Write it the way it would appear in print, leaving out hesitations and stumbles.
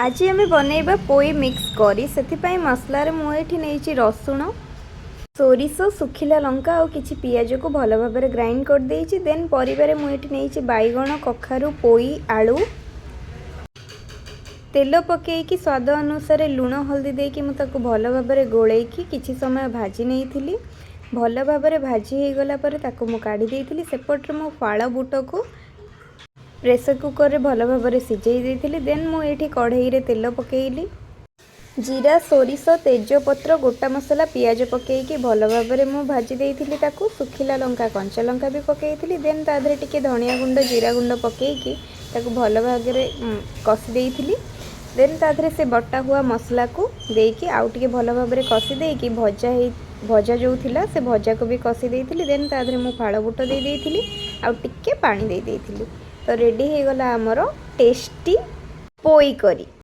ଆଜି ଆମେ ବନେଇବା ପୋଇ ମିକ୍ସ କରି। ସେଥିପାଇଁ ମସଲାରେ ମୁଁ ଏଇଠି ନେଇଛି ରସୁଣ, ସୋରିଷ, ଶୁଖିଲା ଲଙ୍କା ଆଉ କିଛି ପିଆଜକୁ ଭଲ ଭାବରେ ଗ୍ରାଇଣ୍ଡ କରିଦେଇଛି। ଦେନ୍ ପରିବାରେ ମୁଁ ଏଇଠି ନେଇଛି ବାଇଗଣ, କଖାରୁ, ପୋଇ, ଆଳୁ। ତେଲ ପକେଇକି ସ୍ୱାଦ ଅନୁସାରେ ଲୁଣ, ହଳଦୀ ଦେଇକି ମୁଁ ତାକୁ ଭଲ ଭାବରେ ଗୋଳେଇକି କିଛି ସମୟ ଭାଜି ନେଇଥିଲି। ଭଲ ଭାବରେ ଭାଜି ହେଇଗଲା ପରେ ତାକୁ ମୁଁ କାଢ଼ି ଦେଇଥିଲି। ସେପଟରେ ମୁଁ ଫାଳ ବୁଟକୁ ପ୍ରେସର କୁକରରେ ଭଲ ଭାବରେ ସିଝେଇ ଦେଇଥିଲି। ଦେନ୍ ମୁଁ ଏଇଠି କଢ଼େଇରେ ତେଲ ପକେଇଲି। ଜିରା, ସୋରିଷ, ତେଜପତ୍ର, ଗୋଟା ମସଲା, ପିଆଜ ପକେଇକି ଭଲ ଭାବରେ ମୁଁ ଭାଜି ଦେଇଥିଲି ତାକୁ। ଶୁଖିଲା ଲଙ୍କା, କଞ୍ଚା ଲଙ୍କା ବି ପକେଇଥିଲି। ଦେନ୍ ତା ଦେହରେ ଟିକେ ଧନିଆ ଗୁଣ୍ଡ, ଜିରା ଗୁଣ୍ଡ ପକେଇକି ତାକୁ ଭଲ ଭାବରେ କଷି ଦେଇଥିଲି। ଦେନ୍ ତା ଦେହରେ ସେ ବଟା ହୁଆ ମସଲାକୁ ଦେଇକି ଆଉ ଟିକେ ଭଲ ଭାବରେ କଷି ଦେଇକି ଭଜା ଯେଉଁ ଥିଲା, ସେ ଭଜାକୁ ବି କଷି ଦେଇଥିଲି। ଦେନ୍ ତା ଦେହରେ ମୁଁ ଫାଳ ବୁଟ ଦେଇ ଦେଇଥିଲି ଆଉ ଟିକେ ପାଣି ଦେଇ ଦେଇଥିଲି। ତ ରେଡ଼ି ହେଇଗଲା ଆମର ଟେଷ୍ଟି ପୋଇ କରି।